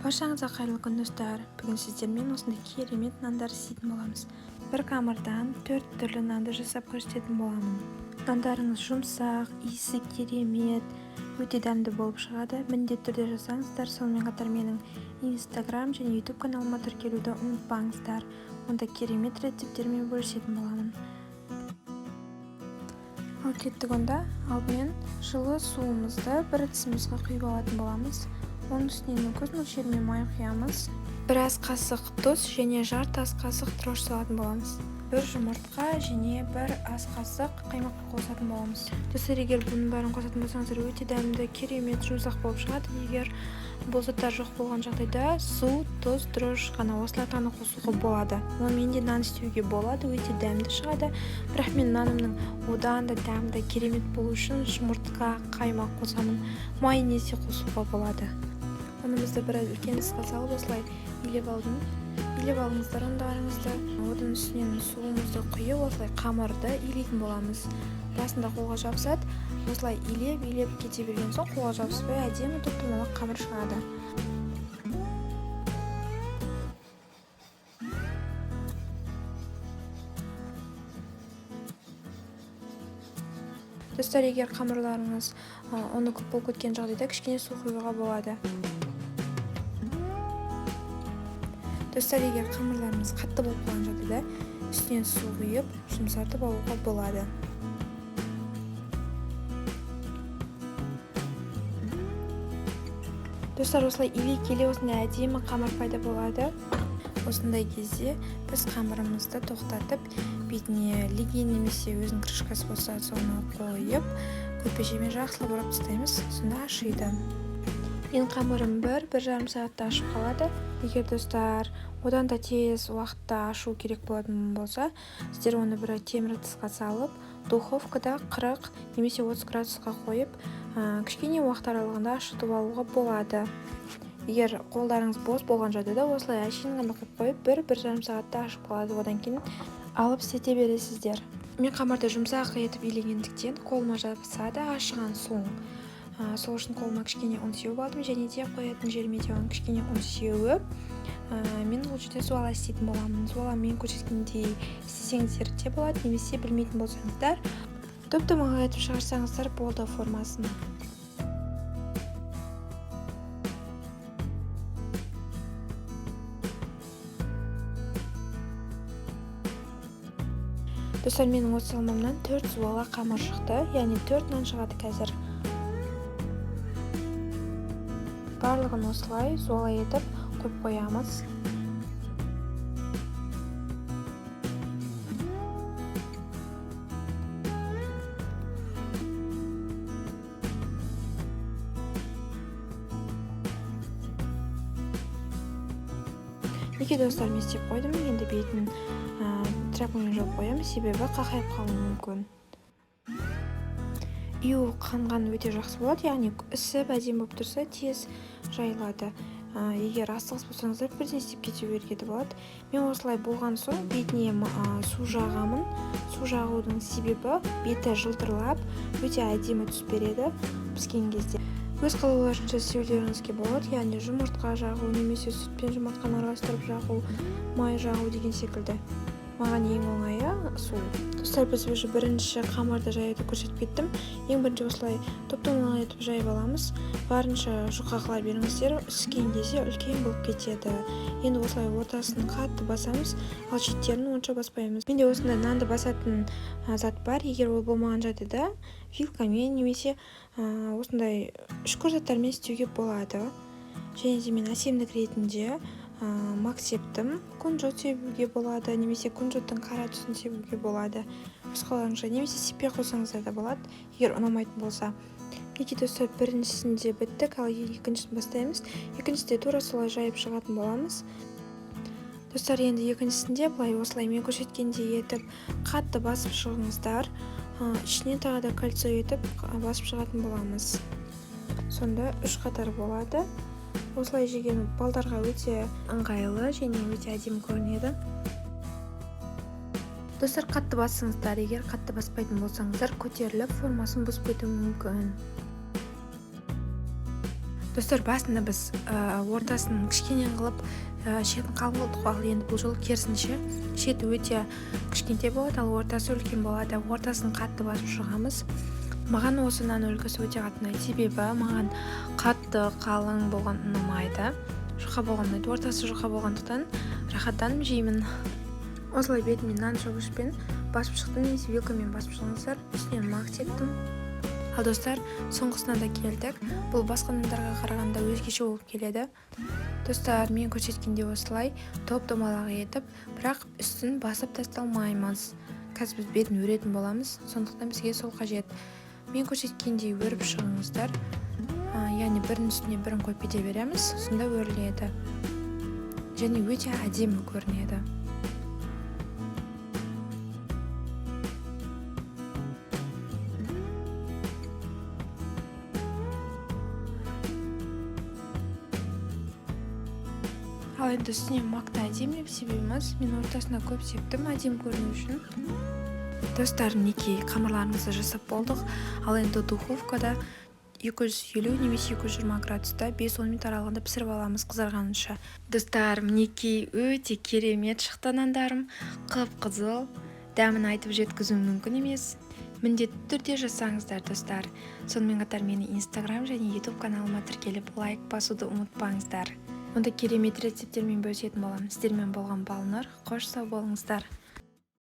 Баршаңызға қайырлы күн, достар! Бүгін сіздермен осындай керемет нандар істейтін боламыз. Бір қамырдан 4 түрлі нанды жасап көрсететін боламын. Нандарыңыз жұмсақ, иісі керемет, өте дәмді болып шығады. Міндетті түрде жасаңыздар. Сонымен қатар менің Instagram және YouTube каналыма тіркелуді ұмытпаңыздар. Онда керемет рецепттермен бөлісетін боламын. Ал кеттік онда. Алдымен жылы суымызды бір ыдысымызға құйып алатын боламыз. Оның үстіне көз мөлшерімен май құямыз. 1 ас қасық тұз және жарты ас қасық дрожж салатын боламыз. 1 жұмыртқа және 1 ас қасық қаймақ қосатын боламыз. Достар, егер бұның бәрін қосатын болсаңыздар, өте дәмді, керемет, жұмсақ болып шығады. Егер бұл заттар жоқ болған жағдайда су, тұз, дрожж ғана осыларды ғана қосуға болады. Онымен де нан істеуге болады, өте дәмді шығады. Бірақ мен нанымның одан да дәмді, керемет болу үшін жұмыртқа, қаймақ қосамын. Майонез де қосуға болады. Ұнымызды біраз үлкен ыдысқа салып осылай илеп алдым. Илеп алыңыздар ұндарыңызды. Оның үстінен суымызды құйып осылай қамырды илейтін боламыз. Басында қолға жабысады. Осылай илеп, илеп кете берген соң қолға жабыспай әдемі топ-домалақ қамыр шығады. Достар, егер қамырларыңыз ұны көп болып кеткен жағдайда кішкене су құюға болады. Достар, егер қамырларыңыз қатты болып қалған жағдайда үстінен су құйып, жұмсартып алуға болады. Достар, осылай илей келе осындай әдемі қамыр пайда болады. Осындай кезде біз қамырымызды тоқтатып, бетіне леген немесе өзінің крышкасы болса соны қойып, көрпешемен жақсылап орап тастаймыз, сонда ашиды. Мен қамырым бір жарым сағатта ашып қалады. Егер достар одан да тез уақытта ашу керек болатын болса, сіздер оны бір темір ыдысқа салып, духовкада 40 немесе 30 градусқа қойып, кішкене уақыт аралығында ашытып алуға болады. Егер қолдарыңыз бос болған жағдайда осылай әшейін ғана қойып қойып, бір жарым сағатта ашып қалады. Одан кейін алып істете бересіздер. Мен қамырды жұмсақ етіп илегендіктен қолыма жабысады ашыған соң. Сол үшін қолыма кішкене ұн сеуіп алдым және де қоятын жеріме де кішкене ұн сеуіп, мен ол жерде зуала істейтін боламын. Зуала мен көрсеткендей істесеңіздер де болады, немесе білмейтін болсаңыздар, топ-домалақ етіп шығарсаңыздар болды формасын. Достар, менің осы салмамнан 4 зуала қамыр шықты, яғни 4 нан шығады қазір. Барлығын осылай зуала етіп қойып қоямыз. Неге достар мен істеп қойдым, енді бетін тряпкамен жауып қоямын, себебі қақайып қалуы мүмкін. Ию қанған өте жақсы болады, яғни ісіп әдемі болып тұрса тез жайылады. Егер асығыс болсаңыздар бірден істеп кете беруге де болады. Мен осылай болған соң бетіне су жағамын. Су жағудың себебі беті жылтырлап өте әдемі түс береді піскен кезде. Өз қалауларыңызша істеулеріңізге болады, яғни жұмыртқа жағу немесе сүт пен жұмыртқаны араластырып жағу, май жағу деген секілді. Маған ең оңайы су. Достар, біз уже бірінші қамырды жаюды көрсетіп кеттім. Ең бірінші осылай топ-домалақ етіп жайып аламыз. Барынша жұқа қыла беріңіздер, піскен кезде үлкен болып кетеді. Енді осылай ортасын қатты басамыз, ал шеттерін онша баспаймыз. Менде осындай нанды басатын зат бар. Егер ол болмаған жағдайда вилкамен немесе осындай үшкір заттармен істеуге болады. Және де мен әсемдік ретінде мак септім. Кунжут себуге болады, немесе кунжуттың қара түсін себуге болады. Өз қалауыңызша, немесе сеппей қойсаңыздар да болады, егер ұнамайтын болса. Мінекей достар, біріншісінде біттік, ал екіншісін бастаймыз. Екіншісінде тура солай жайып шығатын боламыз. Достар, енді екіншісінде былай осылай мен көрсеткендей етіп қатты басып шығыңыздар. Ішіне тағы да кольцо етіп басып шығатын боламыз. Сонда 3 қатар болады. Осылай жеген балдарға өте ыңғайлы және өте әдемі көрінеді. Достар, қатты бассаңыздар, егер қатты баспайтын болсаңыздар, көтеріліп формасын бұзып кетуі мүмкін. Достар, басында біз ортасын кішкене қылып, шетін қалың қылдық қой. Ал енді бұл жолы керісінше, шеті өте кішкентай болады, ал ортасы үлкен болады. Ортасын қатты басып шығамыз. Маған осы нан үлгісі өте қатты ұнайды, себебі маған қатты қалың болған ұнамайды, жұқа болған ұнайды. Ортасы жұқа болғандықтан, рахаттанып жеймін. Осылай бетіме нан шөгішпен басып шықтым немесе вилкамен басып шығыңыздар. Үстінен мак септім. Ал, достар, соңғысына да келдік. Бұл басқа нандарға қарағанда өзгеше болып келеді. Достар, мен көрсеткендей осылай топ домалақ етіп, бірақ үстін басып тасталмаймыз. Қазір біз бетін өретін боламыз, сондықтан бізге сол қажет. Мен көрсеткендей өріп шығыңыздар, яғни бірінің үстіне бірін қойып кете береміз. Сонда өріледі және өте әдемі көрінеді. Ал енді үстіне макты әдемілеп себеміз. Мен ортасына көп септім, әдемі көріну үшін. Достар, мінекей, қамырларымызды жасап болдық. Ал енді духовкада 250 немесе 220 градуста 5-10 минут аралығында пісіріп аламыз қызарғанынша. Достар, мінекей, өте керемет шықты нандарым, қып қызыл дәмін айтып жеткізу мүмкін емес. Міндетті түрде жасаңыздар, достар. Сонымен қатар мені Инстаграм және Ютуб каналыма тіркеліп, лайк басуды ұмытпаңыздар. Онда керемет рецепттермен бөлісетін боламын. Сіздермен болған Балнұр. Қош, сау болыңыздар.